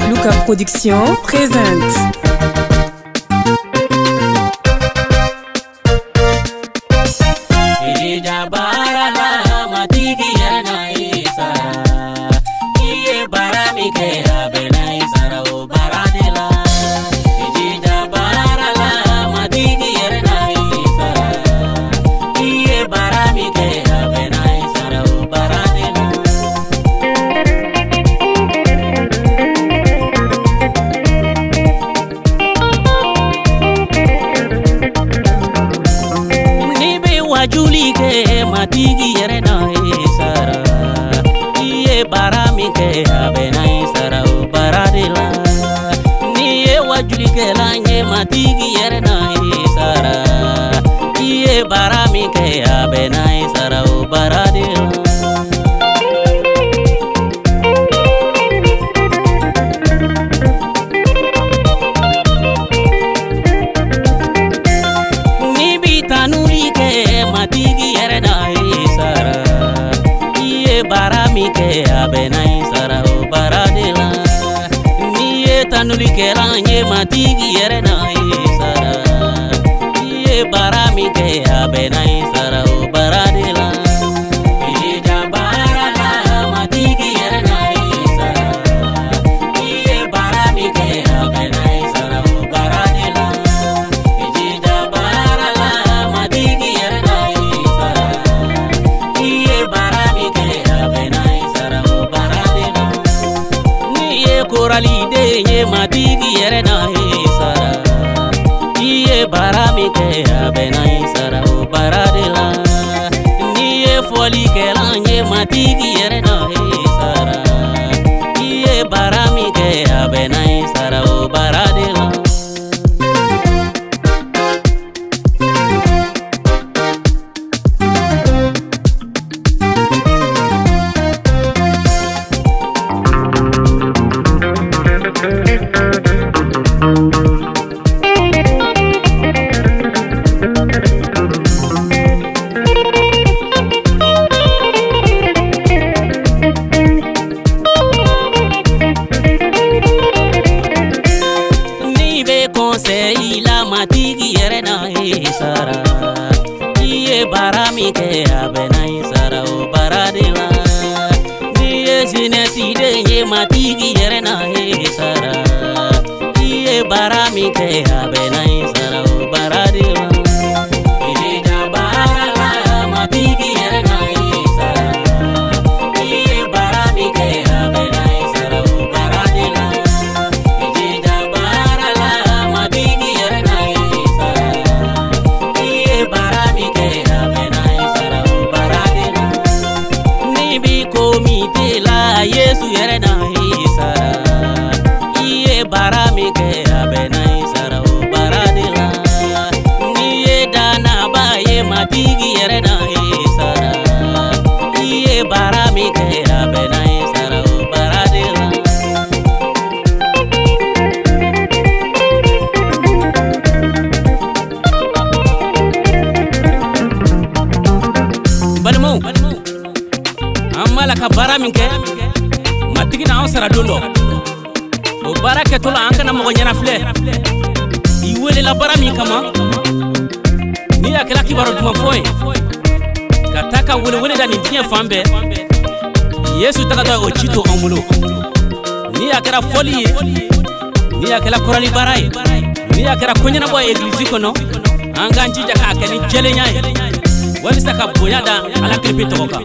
Luca Production présente. Matigi yɛrɛ na i sara, i ye baara min kɛ a bɛ na i sara o baara de la. N'i ye wajulikɛla ye, matigi yɛrɛ na i sara, i ye baara min kɛ a bɛ na i sara o baara de la. N'i bi tanuli kɛ, matigi yɛrɛ na i sara, i ye baara min kɛ a bɛ na i sara o baara de la. N'i ye tanulikɛla ye, matigi yɛrɛ na i sara, i ye baara min kɛ a bɛ na i sara o baara de la. I jija baara la, matigi yɛrɛ na i sara, i ye baara min kɛ a bɛ na i sara o baara de la. I jija baara la, matigi yɛrɛ na i sara, i ye baara min kɛ a bɛ na i sara o baara de la. N'i ye koraliden ye, matigi yɛrɛ na i sara, i ye baara min kɛ a bɛ na i sara o baara de la. N'i ye fɔlikɛla ye, matigi yɛrɛ na i sara, i ye baara min kɛ a bɛ na i sara o baara de la. N'i bɛ conseil la, matigi yɛrɛ na i sara, i ye baara min kɛ a bɛ na i sara o baara de la. N'i ye jeunesse den ye, matigi yɛrɛ na i sara, i ye baara min kɛ a bɛ na i sara o baara de la. I jija baara la, matigi yɛrɛ na i sara, i ye baara min kɛ a bɛ na i sara o baara de la. I jija baara la, matigi yɛrɛ na i sara, i ye baara min kɛ a bɛ na i sara o baara de la. N'i bi komite la, Yesu yɛrɛ na i sara, i ye baara min kɛ a bɛ na i sara o baara de la. N'i ye danaba ye, matigi yɛrɛ na i sara, i ye baara min kɛ a bɛ na i sara o baara de la. Balimaw, an b'a la ka baara min kɛ, matigi na anw sara don dɔ. O baara kɛtɔ la, an kana mɔgɔ ɲɛnafilɛ. I welela baara min kama, n'i y'a kɛla kibaru duman fɔ ye, ka taa ka welewele da nin diɲɛ fan bɛɛ, Yesu tagatɔ o ci to an bolo. N'i y'a kɛra fɔli ye, n'i y'a kɛla kɔrɔli baara ye, n'i y'a kɛra koɲɛnabɔ ye egilizi kɔnɔ, an k'an jija k'a kɛ ni jɛlenya ye, walisa ka bonya da Ala kelen pe tɔgɔ kan.